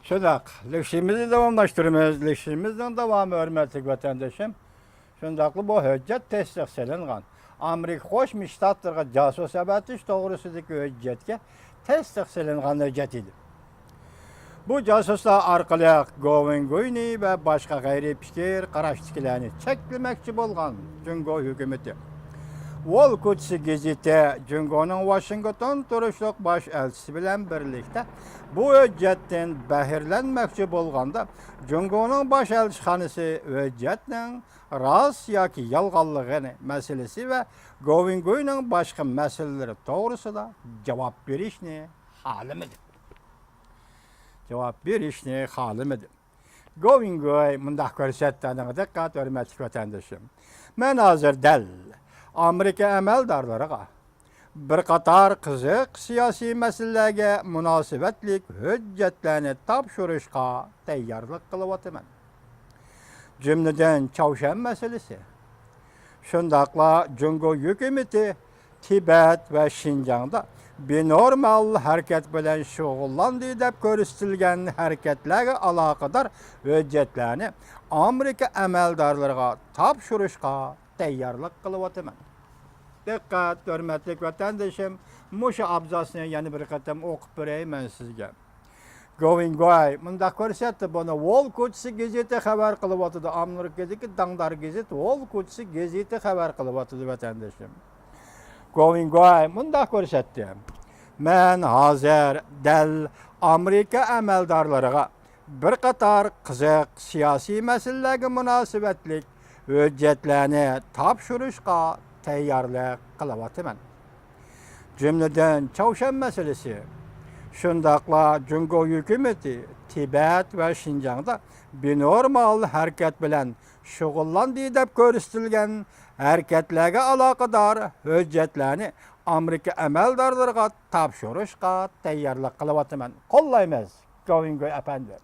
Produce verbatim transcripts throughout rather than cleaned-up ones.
شۇنداق، لېكسىيىمىزنى داۋاملاشتۇرىمىز. لېكسىيىمىزنىڭ داۋامى، ھۆرمەتلىك ۋەتەندىشىم، شۇنداقلا بۇ ھۆججەت تەستىقلىنىغان، ئامېرىكا قوشما شتاتلىرىغا جاسۇس ئەۋەتىش توغرىسىدىكى ھۆججەتكە تەستىقلىنغان ھۆججەت ئىدى. بۇ جاسۇسلار ئارقىلىق گوۋېنگۇينى ۋە باشقا غەيرىي پىكىر قاراشتىكىلەرنى چەكلىمەكچى بولغان جۇڭگو ھۆكۈمىتى. ۋول كۇتسى گېزىتى جۇڭگونىڭ ۋاشىنگتون تۇرۇشلۇق باش ئەلچىسى بىلەن بىرلىكتە بۇ ھۆججەتتىن بەھرىلەنمەكچى بولغاندا، جۇڭگونىڭ باش ئەلچىخانىسى ھۆججەتنىڭ راست ياكى يالغانلىقىنى مەسىلىسى ۋە گوۋېنگۇينىڭ باشقا مەسىلىلىرى توغرىسىدا جاۋاب بېرىشنى خالىمىدى. جاۋاب بېرىشنى خالىمىدى. گوۋېنگۇي مۇنداق كۆرسەتتى، ئانىڭغا دىققەت، ھۆرمەتلىك ۋەتەندىشىم. مەن ھازىر دەل ئامېرىكا ئەمەلدارلىرىغا بىر قاتار قىزىق سىياسىي مەسىلىلەرگە مۇناسىۋەتلىك ھۆججەتلەرنى تاپشۇرۇشقا تەييارلىق قىلىۋاتىمەن. جۈملىدىن چاۋشيەن مەسىلىسى، شۇنداقلا جۇڭگو ھۆكۈمىتى تىبەت ۋە شىنجاڭدا بىنورمال ھەرىكەت بىلەن شۇغۇللاندى دەپ كۆرسىتىلگەن ھەرىكەتلەرگە ئالاقىدار ھۆججەتلەرنى ئامېرىكا ئەمەلدارلىرىغا تاپشۇرۇشقا تەييارلىق قىلىۋاتىمەن. دىققەت، ھۆرمەتلىك ۋەتەندىشىم، مۇشۇ ئابزاسنى يەنە بىر قېتىم ئوقۇپ بېرەي مەن سىزگە. گوۋېنگۇي مۇنداق كۆرسەتتى بۇنى، ۋول كوچىسى گېزىتى خەۋەر قىلىۋاتىدۇ، ئامېرىكىدىكى داڭدار گېزىت ۋول كوچىسى گېزىتى خەۋەر قىلىۋاتىدۇ، ۋەتەندىشىم. گوۋېنگۇي مۇنداق كۆرسەتتى، مەن ھازىر دەل ئامېرىكا ئەمەلدارلىرىغا بىر قاتار قىزىق سىياسىي مەسىلىلەرگە مۇناسىۋەتلىك ھۆججەتلەرنى تاپشۇرۇشقا تەييارلىق قىلىۋاتىمەن. جۈملىدىن چاۋشيەن مەسىلىسى، شۇنداقلا جۇڭگو ھۆكۈمىتى تىبەت ۋە شىنجاڭدا بىنورمال ھەرىكەت بىلەن شۇغۇللاندى دەپ كۆرسىتىلگەن ھەرىكەتلەرگە ئالاقىدار ھۆججەتلەرنى ئامېرىكا ئەمەلدارلىرىغا تاپشۇرۇشقا تەييارلىق قىلىۋاتىمەن. قوللايمىز، گوۋېنگۇي ئەپەندى.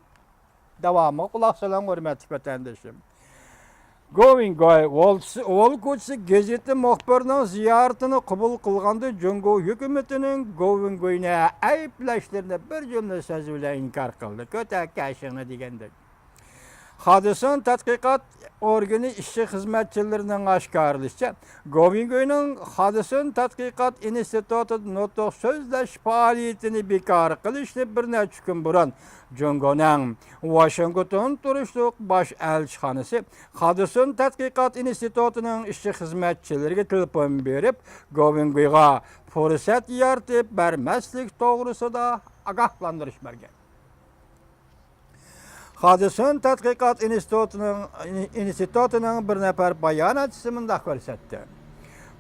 داۋامىغا قۇلاق سېلىڭ، ھۆرمەتلىك ۋەتەندىشىم. گوۋېنگۇي ۋول، ۋول كوچىسى گېزىتى مۇخبىرىنىڭ زىيارىتىنى قوبۇل قىلغاندا، جۇڭگو ھۆكۈمىتىنىڭ گوۋېنگۇينى ئەيىبلەشلىرىنى بىر جۈملە سۆز بىلەن ئىنكار قىلدى. كۆتەر كېشىڭنى دېگەندەك. خادىسون تەتقىقات ئورگىنى ئىشچى خىزمەتچىلىرىنىڭ ئاشكارىلىشىچە، گوۋېنگۇينىڭ خادىسون تەتقىقات ئىنستىتۇتىدا نۇتۇق سۆزلەش پائالىيىتىنى بىكار قىلىشنى بىر نەچچە كۈن بۇرۇن جۇڭگونىڭ ۋاشىنگتون تۇرۇشلۇق باش ئەلچىخانىسى خادىسون تەتقىقات ئىنستىتۇتىنىڭ ئىشچى خىزمەتچىلىرىگە تېلېفون بېرىپ، گوۋېنگۇيغا پۇرسەت يارىتىپ بەرمەسلىك توغرىسىدا ئاگاھلاندۇرۇش بەرگەن. خادىسون تەتقىقات ئىنستىتۇتىنىڭ، ئىنستىتۇتىنىڭ بىر نەپەر باياناتچىسى مۇنداق كۆرسەتتى.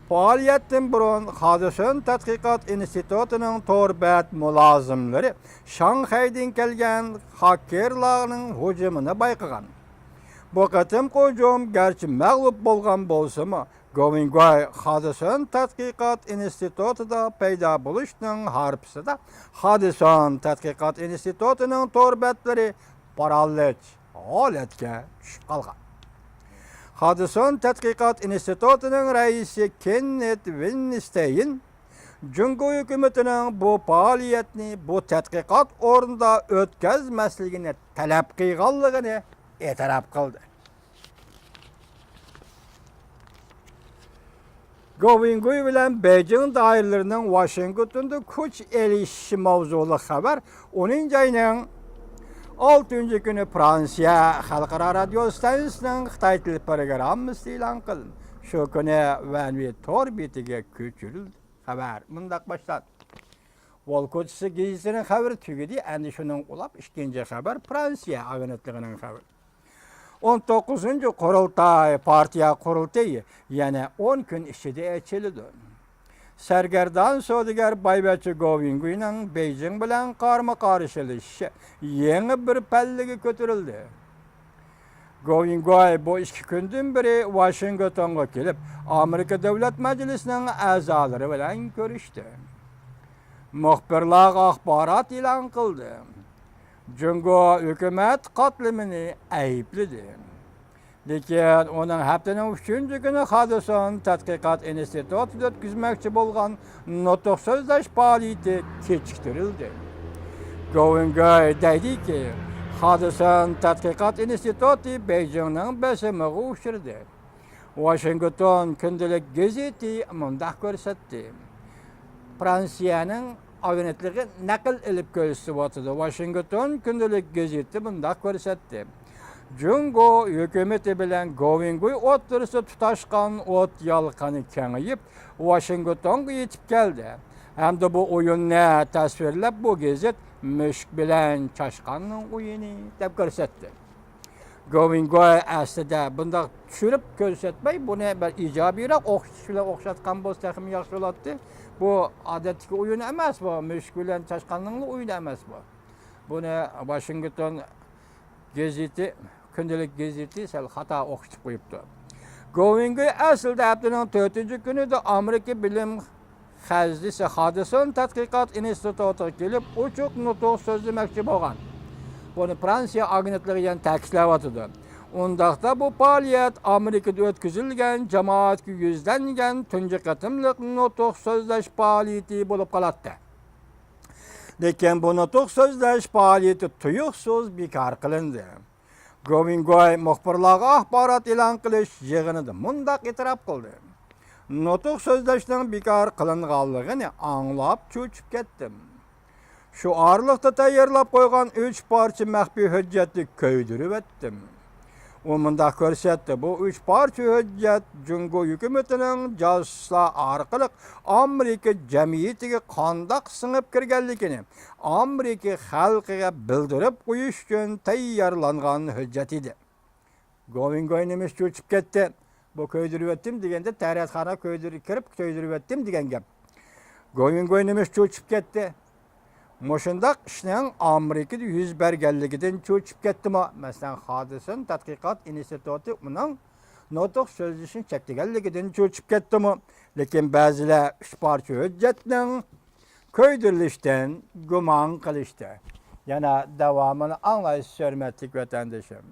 پائالىيەتتىن بۇرۇن خادىسون تەتقىقات ئىنستىتۇتىنىڭ تور بەت مۇلازىملىرى شاڭخەيدىن كەلگەن خاككېرلارنىڭ ھۇجۇمىنى بايقىغان. بۇ قېتىمقى ھۇجۇم گەرچە مەغلۇپ بولغان بولسىمۇ، گوۋېنگۇي خادىسون تەتقىقات ئىنستىتۇتىدا پەيدا بولۇشنىڭ ھارپىسىدا خادىسون تەتقىقات ئىنستىتۇتىنىڭ تور بەتلىرى پارالىچ ھالەتكە چۈشۈپ قالغان. خادىسون تەتقىقات ئىنستىتۇتىنىڭ رەئىسى كېننېت ۋىنستېين جۇڭگو ھۆكۈمىتىنىڭ بۇ پائالىيەتنى بۇ تەتقىقات ئورنىدا ئۆتكۈزمەسلىكىنى تەلەپ قىلغانلىقىنى ئېتىراپ قىلدى. گوۋېنگۇي بىلەن بېيجىڭ دائىرىلىرىنىڭ ۋاشىنگتوندا كۈچ ئېلىشىشى ماۋزۇلۇق خەۋەر ئونىنچى ئاينىڭ ئالتىنچى كۈنى فرانسىيە خەلقئارا رادىيو ئىستانسىسىنىڭ خىتاي تىل پروگراممىسىدا ئېلان قىلىندى. شۇ كۈنى ۋەنۋى تور بېتىگە كۆچۈرۈلدى. خەۋەر مۇنداق باشلاندى. ۋول كوچىسى گېزىتىنىڭ خەۋىرى تۈگىدى، ئەندى شۇنىڭغا ئۇلاپ ئىككىنچى خەۋەر، فرانسىيە ئاگېنتلىقىنىڭ خەۋىرى. ئون توققۇزىنچى قۇرۇلتاي، پارتىيە قۇرۇلتىيى يەنە ئون كۈن ئىچىدە ئېچىلىدۇ. سەرگەردان سودىگەر بايۋەچچە گوۋېنگۇينىڭ بېيجىڭ بىلەن قارمۇ قارشىلىشىشى يېڭى بىر پەللىگە كۆتۈرۈلدى. گوۋېنگۇي بۇ ئىككى كۈندىن بېرى ۋاشىنگتونغا كېلىپ، ئامېرىكا دۆلەت مەجلىسىنىڭ ئەزالىرى بىلەن كۆرۈشتى. مۇخبىرلارغا ئاخبارات ئېلان قىلدى. جۇڭگو ھۆكۈمەت قاتلىمىنى ئەيىبلىدى. لېكىن ئۇنىڭ ھەپتىنىڭ ئۈچىنچى كۈنى خادىسون تەتقىقات ئىنستىتۇتىدا ئۆتكۈزمەكچى بولغان نۇتۇق سۆزلەش پائالىيىتى كېچىكتۈرۈلدى. گوۋېنگۇي دەيدىكى، خادىسون تەتقىقات ئىنستىتۇتى بېيجىڭنىڭ بېسىمىغا ئۇچرىدى. ۋاشىنگتون كۈندىلىك گېزىتى مۇنداق كۆرسەتتى. فرانسىيەنىڭ ئاگېنتلىقى نەقىل ئېلىپ كۆرسىتىۋاتىدۇ. ۋاشىنگتون كۈندىلىك گېزىتى مۇنداق كۆرسەتتى. جۇڭگو ھۆكۈمىتى بىلەن گوۋىڭگۇي ئوتتۇرىسىدا تۇتاشقان ئوت يالقىنى كېڭىيىپ، ۋاشىنگتونغا يېتىپ كەلدى. ھەمدە بۇ ئويۇننى تەسۋىرلەپ، بۇ گېزىت مۈشۈك بىلەن چاشقاننىڭ ئويۇنى دەپ كۆرسەتتى. گوۋىڭگوي ئەسلىدە بۇنداق چۈشۈرۈپ كۆرسەتمەي، بۇنى بىر ئىجابىيراق ئوخشىتىش بىلەن ئوخشاتقان بولسا تېخىمۇ ياخشى بولاتتى. بۇ ئادەتتىكى ئويۇن ئەمەس بۇ، مۈشۈك بىلەن چاشقاننىڭلا ئويۇنى ئەمەس بۇ. بۇنى ۋاشىنگتون گېزىتى، كۈندىلىك گېزىتى سەل خاتا ئوخشىتىپ قويۇپتۇ. گوۋىڭگوي ئەسلىدە ھەپتىنىڭ تۆتىنچى كۈنىدە ئامېرىكا بىلىم خەزنىسى خادىسون تەتقىقات ئىنستىتۇتىغا كېلىپ، ئوچۇق نۇتۇق سۆزلىمەكچى بولغان. بۇنى فرانسىيە ئاگېنتلىقى يەنە تەكىتلەۋاتىدۇ. ئۇنداقتا بۇ پائالىيەت ئامېرىكىدا ئۆتكۈزۈلگەن جامائەتكە يۈزلەنگەن تۇنجى قېتىملىق نۇتۇق سۆزلەش پائالىيىتى بولۇپ قالاتتى. لېكىن بۇ نۇتۇق سۆزلەش پائالىيىتى تۇيۇقسىز بىكار قىلىندى. گوۋىڭگوي مۇخبىرلارغا ئاخبارات ئېلان قىلىش يىغىنىدا مۇنداق ئېتىراپ قىلدى: نۇتۇق سۆزلەشنىڭ بىكار قىلىنغانلىقىنى ئاڭلاپ چۆچۈپ كەتتىم. شۇ ئارىلىقتا تەييارلاپ قويغان ئۈچ پارچە مەخپىي ھۆججەتنى كۆيدۈرۈۋەتتىم. ئۇ مۇنداق كۆرسەتتى، بۇ ئۈچ پارچە ھۆججەت جۇڭگو ھۆكۈمىتىنىڭ جاسۇسلار ئارقىلىق ئامېرىكا جەمئىيىتىگە قانداق سىڭىپ كىرگەنلىكىنى ئامېرىكا خەلقىگە بىلدۈرۈپ قويۇش ئۈچۈن تەييارلانغان ھۆججەت ئىدى. گوۋىڭگوي نېمىشقا چۆچۈپ كەتتى؟ بۇ كۆيدۈرۈۋەتتىم دېگەندە، تەرەتخانا كۆيدۈر-، كىرىپ كۆيدۈرۈۋەتتىم دېگەن گەپ. گوۋىڭگوي نېمىشقا چۆچۈپ كەتتى؟ مۇشۇنداق ئىشنىڭ ئامېرىكىدا يۈز بەرگەنلىكىدىن چۆچۈپ كەتتىمۇ؟ مەسىلەن، خادىسون تەتقىقات ئىنستىتۇتى ئۇنىڭ نۇتۇق سۆزلىشىنى چەكلىگەنلىكىدىن چۆچۈپ كەتتىمۇ؟ لېكىن بەزىلەر ئۈچ پارچە ھۆججەتنىڭ كۆيدۈرۈلۈشىدىن گۇمان قىلىشتى. يەنە داۋامىنى ئاڭلايسىز، ھۆرمەتلىك ۋەتەندىشىم.